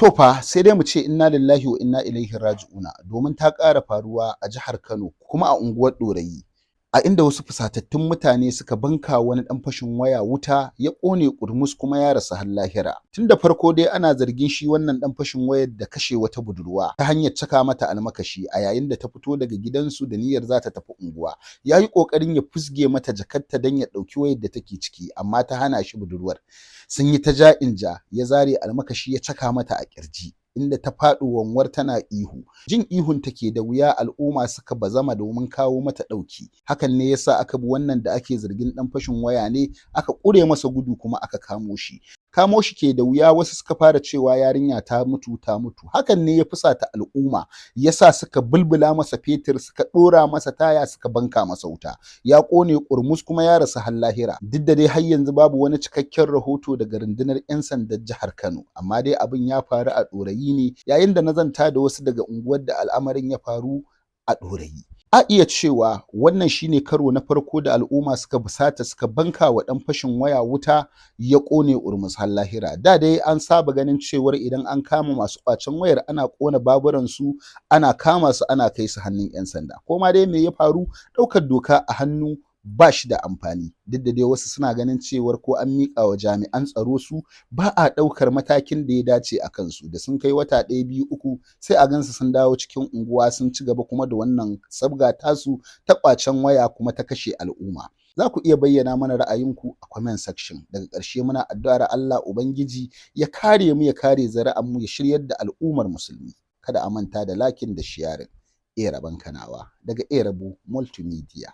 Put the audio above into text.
To fa, sai dai mu ce inna lillahi wa inna ilaihi raji'una, domin ta ƙara faruwa a jihar Kano, kuma a unguwar Ɗorayi, a inda wasu fusatattun mutane suka banka wani ɗan fashin waya wuta, ya ƙone ƙurmus kuma ya rasu har lahira. Tun da farko dai ana zargin shi wannan ɗan fashin wayar da kashe wata budurwa ta hanyar caka mata almakashi a yayin da ta fito daga gidansu da niyyar za ta tafi unguwa. Ya yi ƙoƙarin ya fusge mata jakarta don ya ɗauki wayar da take ciki, amma ta hana shi budurwar. Sun yi ta ja in ja, ya zare almakashi ya caka mata a ƙirji, inda ta faɗi wanwar tana ihu. Jin ihun take da wuya, al'umma suka bazama domin kawo mata ɗauki. Hakan ne yasa aka bi wannan da ake zargin ɗan fashin waya ne, aka ƙure masa gudu kuma aka kamo shi. Kamo shi ke da wuya, wasu suka fara cewa yarinya ta mutu, ta mutu. Hakan ne ya fusata al'umma, yasa suka bulbula masa fetur, suka ɗora masa taya, suka banka masa wuta. Ya ƙone ƙurmus kuma ya rasu har lahira. Duk da dai har yanzu babu wani cikakken rahoto daga rundunar 'yan sandan jihar Kano, amma dai abin ya faru a Ɗorayi ne, yayin da na zanta da wasu daga unguwar da al'amarin ya faru a Ɗorayi. A iya cewa wannan shine karo na farko da al'umma suka fusata suka banka wa ɗan fashin waya wuta, ya ƙone ƙurmus har lahira. Da dai an saba ganin cewar idan an kama masu ƙwacen wayar, ana ƙona baburan su, ana kama su, ana kai su hannun 'yan sanda. Ko ma dai me ya faru, ɗaukar doka a hannu ba shi da amfani. Duk da dai wasu suna ganin cewar ko an miƙa wa jami'an tsaro su, ba a ɗaukar matakin da ya dace a kansu. Da sun kai wata ɗaya, biyu, uku, sai a gansu sun dawo cikin unguwa, sun ci gaba kuma da wannan sabga tasu ta ƙwacen waya kuma ta kashe al'umma. Za ku iya bayyana mana ra'ayinku a comment section. Daga ƙarshe, muna addu'ar Allah Ubangiji ya kare mu, ya kare zuri'an mu, ya shiryar da al'ummar musulmi. Kada a manta da liking da sharing. Eraban Kanawa daga Erabu Multimedia.